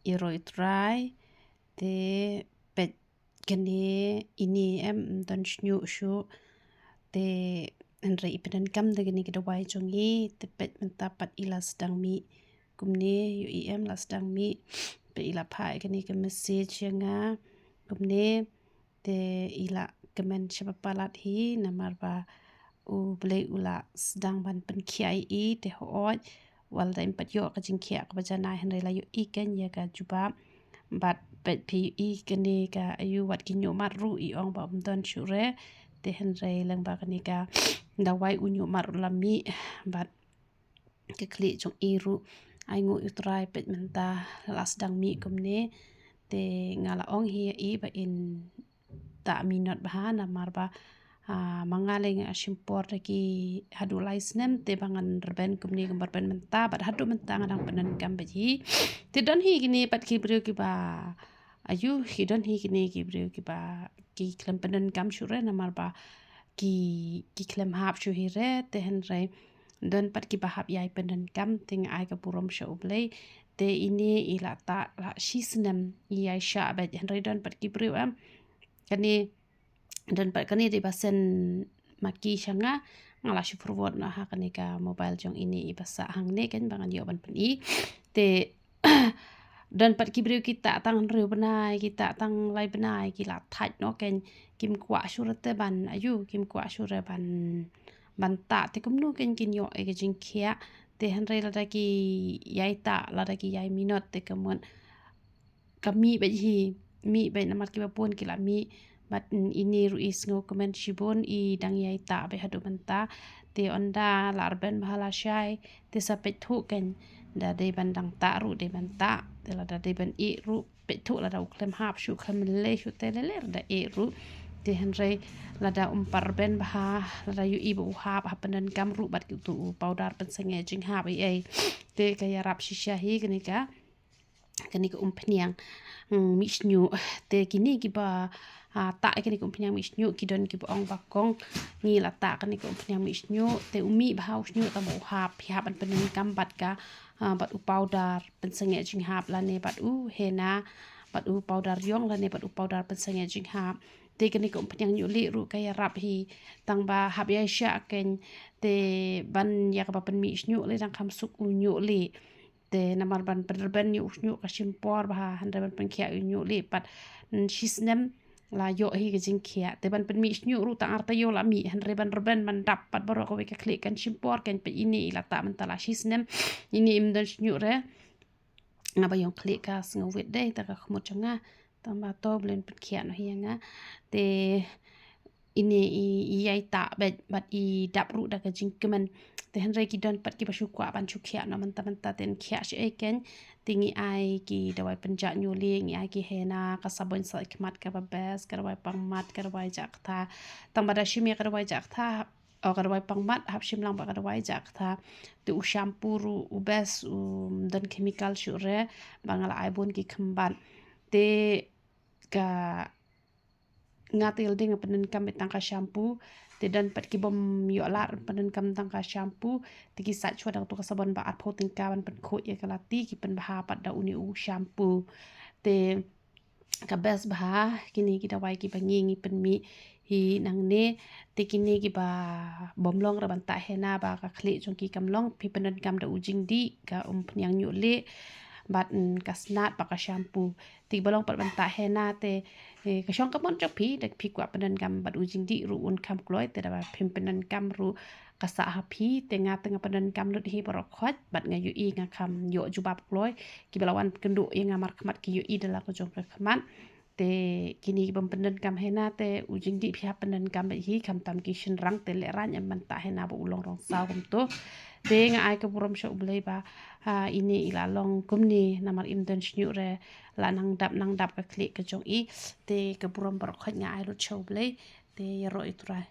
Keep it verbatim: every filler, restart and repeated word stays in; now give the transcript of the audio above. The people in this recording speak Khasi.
ïaroh ïa u Trai, te peit kane ine em, ym don shñiuh shuh, te hynrei i pyndonkam da kane ka dawai jong i, te peit mynta pat i la sdang mih kumne, ïohi em, la sdang mih, peit i la phah ïa kane ka message ïa nga kumne, te i la kmen shaba palat hi, namar ba U Blei u la sdang ban pynkhiah ïa i, te hooid, wat la da im pat ïoh ka jingkhiah kaba janai, hynrei la ïohi keiñ ïa ka jubab. Bad peit phi ïohi kane ka ayu, wat ki ñiuhmat ruh i ong ba ym don shuh re, te hynrei lyngba kane ka dawai u ñiuhmat ruh la mih, bad ka khlieh jong i ruh, ai nguh ïa u Trai, peit mynta la sdang mih kumne. Te nga la ong hi ïa i ba in tah minot bha, namar ba, ah, ma nga lei nga shim por da ki haduh lai snem, te ba ngan rben kumne kumba rben mynta, bad haduh mynta nga dang pyndonkam beit hi. Te don hi kine pat ki briew kiba, ayu, ki don hi kine ki briew kiba ki khlem pyndonkam shuh re, namar ba ki, ki khlem hap shuh hi re, te hynrei don pat kiba hap ïai pyndonkam, te nga ai ka burom sha U Blei. Te ine i la tah la shi snem i ïai shah beit, hynrei don pat ki briew em, kane, don pat kane dei ba send ma ki sha nga, nga la shu forward noh ha kane ka mobile jong ine i ba sah hangne keiñ ba ngan ïoh ban pyni. Te don pat ki briew ki tah tang hynriew bnai, ki tah tang lai bnai, ki la thait noh keiñ, kim kwah shuh re te ban, ayu, kim kwah shuh re ban, ban tah, te kumno keiñ kin ïoh ïa ka jingkhiah. Te hynrei lada ki ïai tah, lada ki ïai minot, te ka mut ka mih beit hi, mih beit namar kiba bun ki la mih. Bad, mm, ine ruh i sngew kmen shibun, i dang ïai tah beit haduh mynta. Te ynda la rben bha lashai, te sa peit thuh keiñ, da dei ban dang tah ruh dei ban tah, te lada dei ban ïeh ruh peit thuh, lada u khlem hap shuh, khlem lei shuh, te lei lei da ïeh ruh. Te hynrei lada um pat rben bha, lada ïohi ba u hap, hap pyndonkam ruh bad uto u powder pynsangeh jinghap ei ei, te ka ïarap shisha hi kane ka, kane ka umphniang, mm, mih shñiuh. Te kine kiba, ah, tah ïa kane ka umphniang mih shñiuh, ki don kiba ong ba kong, ngi la tah kane ka umphniang mih shñiuh, te u mih bha u shñiuh, tangba u hap, phi hap ban pyndonkam bad ka, ah, bad u powder pynsangeh jinghap lane bad u henna, bad u powder ïong lane bad u powder pynsangeh jinghap. Te kane ka umphniang ñiuh lieh ruh ka ïarap hi, tangba hap ïai shah keiñ, te ban ïa kaba pynmih shñiuh lei dang kham suk u ñiuh lieh. Te namar ban pynrben ïa u shñiuh ka shim por bha, hynrei ban pynkhiah ïa u ñiuh lieh pat, mm, shi snem la ïoh hi ka jingkhiah. Te ban pynmih shñiuh ruh tang ar taïew la mih, hynrei ban rben ban dap pat baroh kawei ka khlieh kan shim por, kan peit ine i la tah mynta la shi snem, ine im don shñiuh re. Nga ba ïong khlieh ka sngewwit dei, ta ka khmut jong nga, tangba to Blei un pynkhiah noh ïa nga. Te ine i, i ïai tah beit bad i dap ruh da ka jingkmen. Te hynrei ki don pat kiba shu kwah ban shu khiah noh mynta mynta, te yn khiah shaei keiñ. Te ngi ai ki dawai pynjah ñiuh lieh, ngi ai ki henna, ka sabon sait khmat kaba best, ka dawai pangmat, ka dawai jah ktha. Tangba da shim ïa ka dawai jah ktha, o, ka dawai pangmat, hap shim lang bad ka dawai jah ktha. Te u shampoo ruh u best, um don chemical shuh re, ba nga la ai bun ki khymbat. Te ka, nga te ïa lade nga pyndonkam beit tang ka shampoo. Te don pat ki bym ïoh lad pyndonkam tang ka shampoo, te ki sait shuwa da kato ka sabon ba arphew tyngka ban pynkhuid ïa ka lati, ki pynbha pat da une u shampoo. Te ka best bha kine ki dawai kiba ngi, ngi pynmih hi nangne. Te kine kiba bym long re ban tah henna ba ka khlieh jong ki kam long, phi pyndonkam da u jingdih, ka umphniang ñiuh lieh, bad, mm, ka snat bad ka shampoo. Te kiba long pat ban tah henna te, eh, ka shong ka mon jong phi, da phi kwah pyndonkam bad u jingdih ruh un kham kloi, te da ba phim pyndonkam ruh ka sah ha phi. Te nga te nga pyndonkam lut hi baroh khoit, bad nga ïohi nga kham ïoh jubab kloi. Kiba la wan kynduh ïa nga markhmat ki ïohi da la ka jong ka khmat. Te kine ki bym pyndonkam henna te u jingdih phi hap pyndonkam beit hi, khamtam ki shynrang te lehraiñ em ban tah henna ba u long rong saw kumto. Te nga ai ka burom sha U Blei ba, ha, ine i la long kumne namar im don shñiuh re, la nang dap nang dap ka khlieh ka jong i. Te ka burom baroh khoit nga ai lut sha U Blei. Te ïaroh ïa u Trai.